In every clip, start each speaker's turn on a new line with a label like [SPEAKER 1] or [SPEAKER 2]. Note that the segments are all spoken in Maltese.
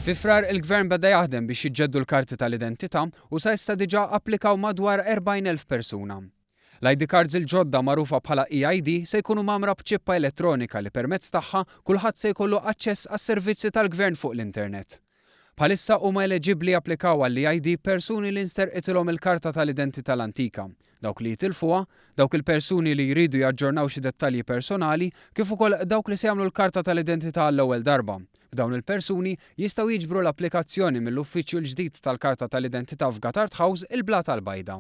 [SPEAKER 1] Fi Frar il-Gvern beda jaħdem biex jiġġeddu l-karti tal-identità u sa issa diġà applikaw madwar 40,000 persuna. L-ID cards il-ġodda magħrufa bħala e-ID se jkunu mgħammra b'ċippa elettronika li permezz tagħha kulħadd se jkollu aċċess għas-servizzi tal-Gvern fuq l-internet. Bħalissa huma eleġibbli japplikaw għall-e-ID persuni li nsterqitilhom il-karta tal-identità l-antika, dawk li jitilfuha, dawk il-persuni li jridu jaġġornaw xi dettalji personali kif ukoll dawk li se jagħmlu l-karta tal-identità għall-ewwel darba. B'dawn il-persuni jistgħu jiġbru l-applikazzjoni mill-uffiċċju l-ġdid tal-karta tal-identità f'Gatard House, il-Blata l-Bajda.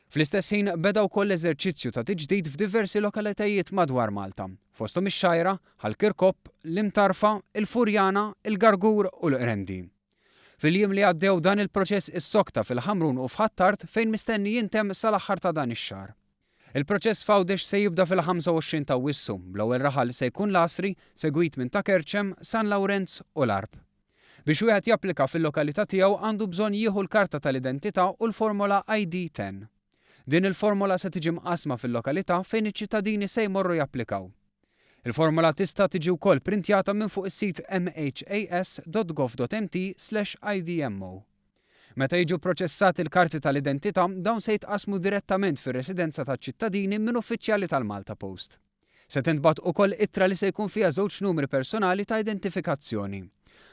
[SPEAKER 1] Fl-istess ħin beda wkoll eżerċizzju ta' tiġdid f'diversi lokalitajiet madwar Malta, fosthom ix-Xgħajra, Ħal Kirkop, l-Imtarfa, il-Furjana, il-Gargur u l-Qrendi. Fil-jiem li għaddew dan il-proċess issokta fil-Ħamrun u f'Ħ'Attard fejn mistenni jintemm sal-aħħar ta' dan ix-xahar. Il-proċess f'Għawdex se jibda fil-25 ta' Awwissu, bl-ewwel raħal se jkun l-Għasri, segwit minn Ta' Kerċem, San Lawrenz u l-Għarb. Biex wieħed japplika fil-lokalità tiegħu għandu bżonn jieħu l-karta tal-identità u l-formola ID 10. Din il-formola se tiġi mqassma fil-lokalità fejn iċ-ċittadini se jmorru japplikaw. Il-formola tista' tiġi wkoll printjata minn fuq is-sit mhas.gov.mt/idmo. Meta jiġu pproċessati l-karti tal-identità, dawn se jitqassmu direttament fir-residenza taċ-ċittadini minn uffiċjali tal-MaltaPost. Se tintbagħat ukoll ittra li se jkun fiha żewġ numri personali ta' identifikazzjoni.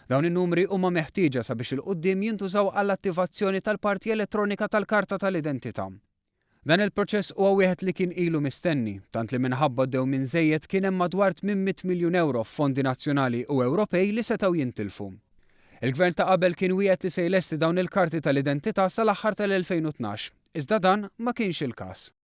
[SPEAKER 1] Dawn in-numri huma meħtieġa sabiex 'il quddiem jintużaw għall-attivazzjoni tal-parti elettronika tal-karta tal-identità. Dan il-proċess huwa wieħed li kien ilu mistenni, tant li minħabba dewmien żejjed kien hemm madwar 800 miljun ewro f'fondi nazzjonali u Ewropej li setgħu jintilfu. Il-Gvern ta' qabel kien wiegħed li se jlesti dawn il-karti tal-identità sal-aħħar tal-2012, iżda dan ma kienx il-każ.